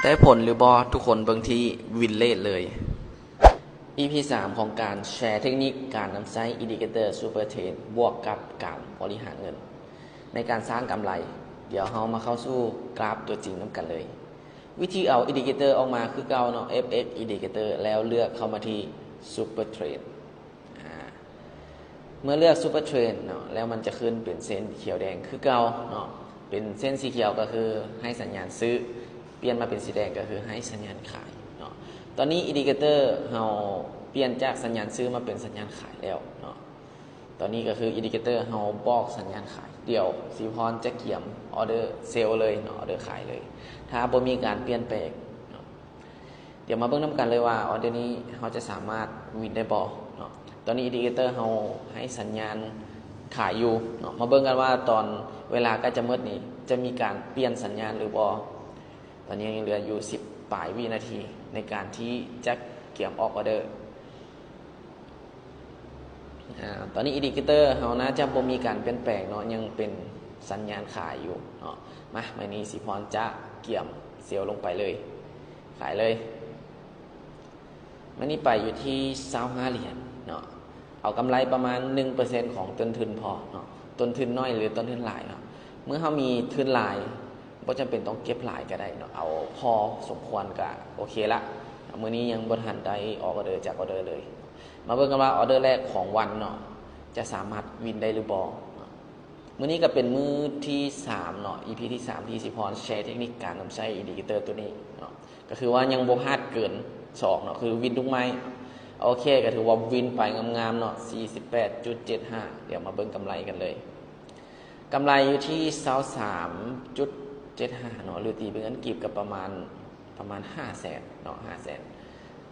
ໄດ້ຜົນຫຼືບໍ່? ທຸກຄົນເບິ່ງທີ່ວິນເລດເລີຍ. ອີພີສາມຂອງການແຊເທັກນິກການນຳໃຊ້ Indicator Super Trend ບວກກັບການບໍລິຫານເງິນ ໃນການສ້າງກຳໄລ. ດຽວເຮົາມາເຂົ້າສູ່ກຣາຟຕົວຈິງນຳກັນເລີຍ. ວິທີເອົາ Indicator ອອກມາຄືເກົ່າເນາະ, ເອັຟເອັກ Indicator ແລ້ວເລືອກເຂົ້າມາທີ່ Super Trend. ອາ ເມື່ອເລືອກ Super Trend ເນາະ ແລ້ວມັນຈະຂຶ້ນເປັນເສັ້ນຂຽວແດງຄືເກົ່າເນາະ. ເປັນເສັ້ນສີຂຽວກໍຄືໃຫ້ສັນຍານຊື້, ປ່ຽນມາເປັນສີແດງກໍຄືໃຫ້ສັນຍານຂາຍເນາະ. ຕອນນີ້ Indicator ເຮົາປ່ຽນຈາກສັນຍານຊື້ມາເປັນສັນຍານຂາຍແລ້ວເນາະ. ຕອນນີ້ກໍຄື Indicator ເຮົາບອກສັນຍານຂາຍ. ດຽວສີພອນຈະກຽມ order sell ເລີຍເນາະ, order ຂາຍເລີຍ ຖ້າບໍ່ມີການປ່ຽນແປງເນາະ. ດຽວມາເບິ່ງນຳກັນເລີຍວ່າ order ນີ້ເຮົາຈະສາມາດວິນໄດ້ບໍ່ເນາະ. ຕອນນີ້ Indicator ເຮົາໃຫ້ສັນຍານຂາຍຢູ່ເນາະ. ມາເບິ່ງກັນວ່າຕອນເວລາໃກ້ຈະໝົດນີ້ ຈະມີການປ່ຽນສັນຍານຫຼືບໍ່. ຕອນນີ້ຍັງເຫຼືອຢູ່ສິບປາຍວິນາທີໃນການທີ່ຈະກຽມອອກ order. ອາ ຕອນນີ້ Indicator ເຮົາໜ້າຈະບໍ່ມີການປ່ຽນແປງເນາະ, ຍັງເປັນສັນຍານຂາຍຢູ່ເນາະ. ມາ ມື້ນີ້ສີພອນຈະກຽມ sell ລົງໄປເລີຍ, ຂາຍເລີຍ. ມື້ນີ້ໄປຢູ່ທີ່ຊາວຫ້າຫຼຽນເນາະ, ເອົາກຳໄລປະມານໜຶ່ງເປີເຊັນຂອງຕົ້ນທຶນພໍເນາະ. ຕົ້ນທຶນໜ້ອຍຫຼືຕົ້ນທຶນຫຼາຍເນາະ, ເມື່ອເຮົາມີທຶນຫຼາຍ ບໍ່ຈຳເປັນຕ້ອງເກັບຫຼາຍກໍໄດ້ເນາະ, ເອົາພໍສົມຄວນກໍໂອເຄລະ. ມື້ນີ້ຍັງບໍ່ທັນໄດ້ອອກ order ຈັກ order ເລີຍ. ມາເບິ່ງກັນວ່າ order ແລກຂອງວັນເນາະ ຈະສາມາດວິນໄດ້ຫຼືບໍ່ເນາະ. ມື້ນີ້ກໍເປັນມື້ທີສາມເນາະ, ອີພີທີສາມ ທີ່ສີພອນແຊເທັກນິກການນຳໃຊ້ Indicator ຕົວນີ້ເນາະ. ກໍຄືວ່າຍັງບໍ່ພາດເກີນສອງເນາະ, ຄືວິນທຸກໄມ້. ໂອເຄ ກໍຖືວ່າວິນໄປງາມໆເນາະ, ສີ່ສິບແປດຈຸດເຈັດຫ້າ. ດຽວມາເບິ່ງກຳໄລກັນເລີຍ. ກຳໄລຢູ່ທີ່ຊາວສາມຈຸດເຈັດຫ້າເນາະ, ຫຼືຕີເປັນເງິນກີບກໍປະມານ ປະມານຫ້າແສນເນາະ, ຫ້າແສນ.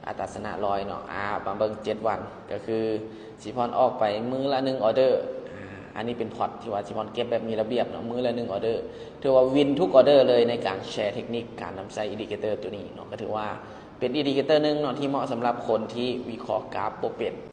ອັດຕາຊະນະຮ້ອຍເນາະ. ອາ ມາເບິ່ງເຈັດວັນ ກໍຄືສີພອນອອກໄປມື້ລະໜຶ່ງ order. ອາ ອັນນີ້ເປັນ pot ທີ່ວ່າສີພອນເກັບແບບມີລະບຽບເນາະ, ມື້ລະໜຶ່ງ order. ຖືວ່າວິນທຸກ order ເລີຍໃນການແຊເທັກນິກການນຳໃຊ້ Indicator ຕົວນີ້ເນາະ. ກໍຖືວ່າເປັນ Indicator ໜຶ່ງເນາະ ທີ່ເໝາະສຳລັບຄົນທີ່ວິເຄາະກຣາຟບໍ່ເປັນ.